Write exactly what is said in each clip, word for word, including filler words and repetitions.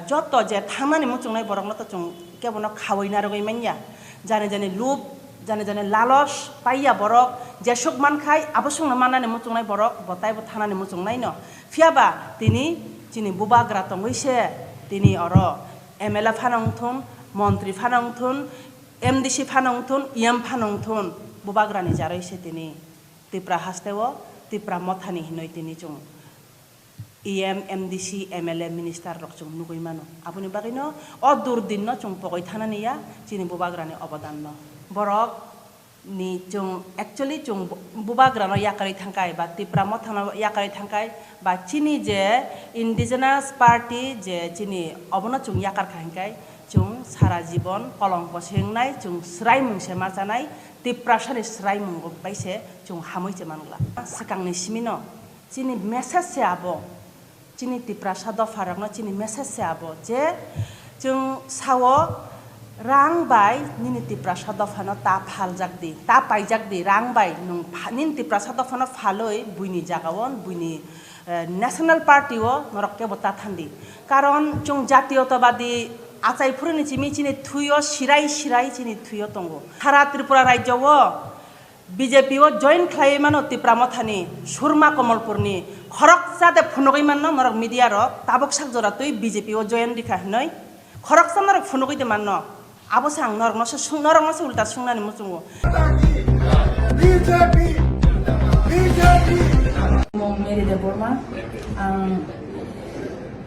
Joto je thangnani muchungnai borokno to chwng kebono khawi narwgwi manya. Jani jani lub, jani jani lalos paiya borok, jesuk mankhai abo songno mannani muchungnai borok bo taibo thangnani muchungnaino. Phiyaba tini chini bubagra tongwi se tini oro M L A phano wngthun, montri phano wngthun, M D C phano wngthun, E M phano wngthun, bubagrani jarwi se tini Tipra hasteo Tipra mothani hinwi tini chwng E M, M D C, M L A, minister rok chwng nugwi mano. Aboni bagwino o durdinno chwng pogwi thanani ya chini bubagrani obodanno. Borok ni chwng actually chwng bu-, bubagrano yakarwi thangkai ba Tipra mothano yakarwi thangkai ba chini je indigenous party je chini obono chwng yakarkha hinkai chwng sara jibon kolongko se wngnai chwng swraimung se machanai Tiprasani swraimung bai se chwng hamwi se mangla. Swkangni simino chini message se abo. Chini Tiprasa dopharokno chini message se abo je chwng sao rang bai nini Tiprasa dophano ta phaljak di, ta paijak di, rang bai nwng pha-, nini Tiprasa dophano phalwi buini jagao, buini, eh, national party o norok kebo ta thandi. Karon chwng jatiyotobadi achai phuruni chimi chini thwio sirai sirai chini thwio tongo. Sara Tripura rajyo o B J P o join khlaiwi mano Tipra mothani Surma Komolpurni khoroksa de phunugwi manno norok media rok tabuk sak jora twi B J P o join rikha hinwi khoroksa norok phunugwi de manno abo se ang norokno se sung norokno se ulta sungnani muchungo. Mung Mary Debbarma, ang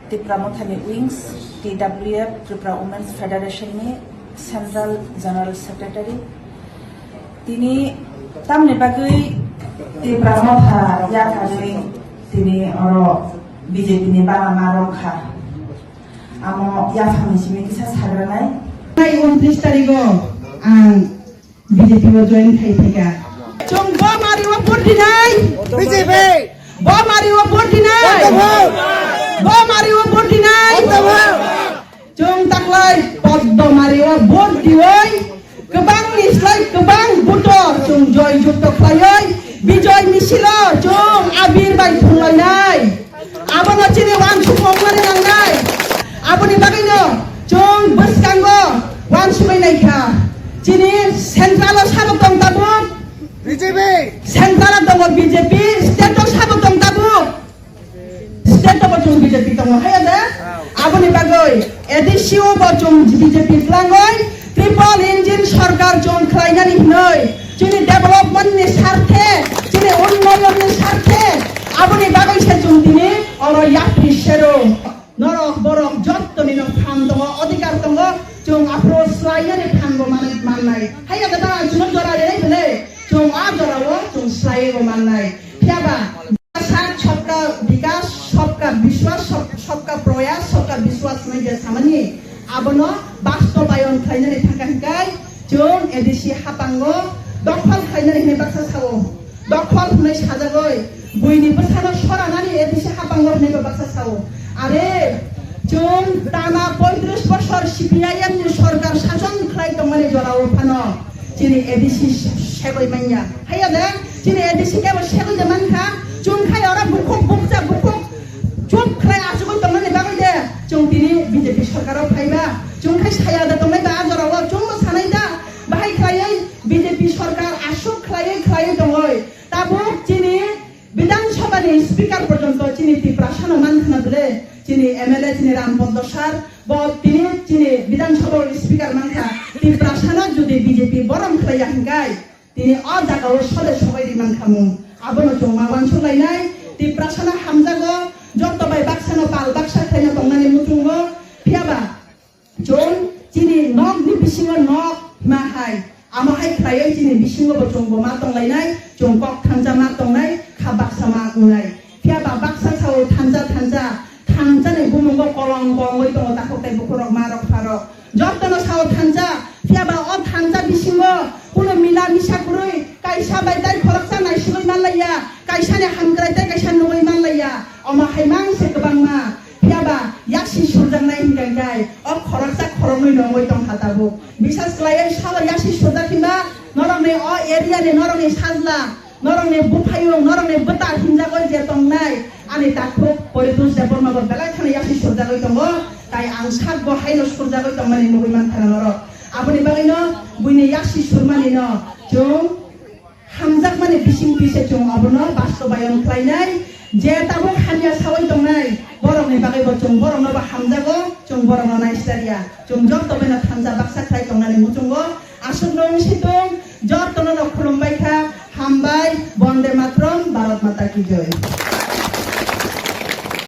Tipra Mothani Wings, T W F, Tripura Women's Federation ni Central General Secretary. Tini tamni bagwi Tipra Motha yakarwi tini oro B J P ni bana ma rwkha. Amo yaphangni simi kisa sagranai. Tei untris tarigo ang B J P o join khai phaikha. Chwng bo mari o vote dinai. B J P. Bo mari o vote dinai. Bo mari o vote dinai. Chwng taklai Poddomari o vote diwi kwbang ni slai kwbang butor chwng joy jukto khlaiwi bijoy misilo chwng abir bai thunglainai. Abono chini wansukmung mani nangnai. Aboni bagwino chwng bwskango wansugwi naikha. Chini central o sabo tong tabuk. B J P. Central o tongo B J P, state o sabo tong tabuk. State o bo chwng B J P tongo, haiya de? Aboni bagwi A D C o bo chwng B J P tlangwi triple engine sarkar chwng khlainani hinwi chini development ni sarthe, chini unnoyon ni sarthe, aboni bagwi se chwng tini oro yapri sero. Norok borok jotto ni no phan tongo, odhikar tongo, chwng aphuru swlainani phan bo man-, mannai. Haiya de ba chwng jora rinai bwle, chwng a jora o chwng swlaiwi bo mannai. Phiya ba Sabka Vikas, Sabka Vishwas, Sab-, Sabka Prayas, Sabka Vishwas hinwi je samani, abono bastobayon khlainani thangkha hinkai chwng A D C hapango dokhol khlainani hinwi baksa sao. Dokhol hinwi sajagwi buini bwsano soranani A D C hapango hinwi bo baksa sao. Are chwng tama poitris bosor C P I M ni sorkar sason khlai tongmani jorao phano chini A D C se-, segwi manya. Haiya de, chini A D C kebo segwi de mankha, chwng khai oro bukhuk bukcha bukhuk chup khlai achugwi tongmani bagwi de, chwng tini B J P sorkaro phaiba, chwng khai saya da tongnai ba a jorao, chwngno sanai da, bahai khlaiwi B J P sorkar aswk khlaiwi khlaiwi tongoi. Tabuk chini Bidhan Sabha ni speaker porjonto chini Tiprasano mankhna bwle, chini M L A chini Ram Poddo sir, bo tini chini Bidhan Sabha ni speaker mankha. Tiprasano jodi B J P borom khlaiya hinkai, tini o jagao sole sobai ri mankha mung. Abono chwng ma wansuk lainai, Tiprasano hamjago, jotto bai baksano pal baksa khlaina tongnani muchungo, phiyaba chwng chini nokni bisingo nok hima hai, amo hai khlaiwi chini bisingo bo chwng bo ma tonglainai, chwng kok thansa ma tongnai, kha baksa ma wngnai. Phiyaba baksa sao thansa, thansa, thansa ni bumungo kolom kolom wi tongo takhuk tei bukhurok ma rok pharok. Jottono sao thansa, phiyaba o thansa bisingo kuno mila misa kwrwi kaisa bai tai khoroksa naisigwi manlaiya, kaisani hamkrai tei kaisa nugwi manlaiya, omo hai mang se kwbangma. Phiyaba yasi surjaknai hinkha hinkhe o khoroksa khoroknwi nongwi tongkha tabuk. Bisas khlaiwi salo yasi surjak hinba norokni o area ni norokni sajla, norokni buphayung, norokni bwta hinjagwi je tongnai, Ani takhuk Poritos Debbarma bo belai kheno yasi surjagwi tongo, tai ang sak bo haino surjagwi tongmani nugwi mankha norok. Aboni bagwino buini yasi surmani no chwng hamjakmani bising twi se chwng obono bastobayon khlainai. Je tabuk hamya sawi tongnai borokni bagwi bo chwng borokno bo hamjago, chwng borokno naislarya. Chwng joto beno thansa baksa khlai tongnani muchungo. Aswkno wng situng, jotono no khulumbai kha, hambai, Bonde Matram, Bharat Mata ki Jai.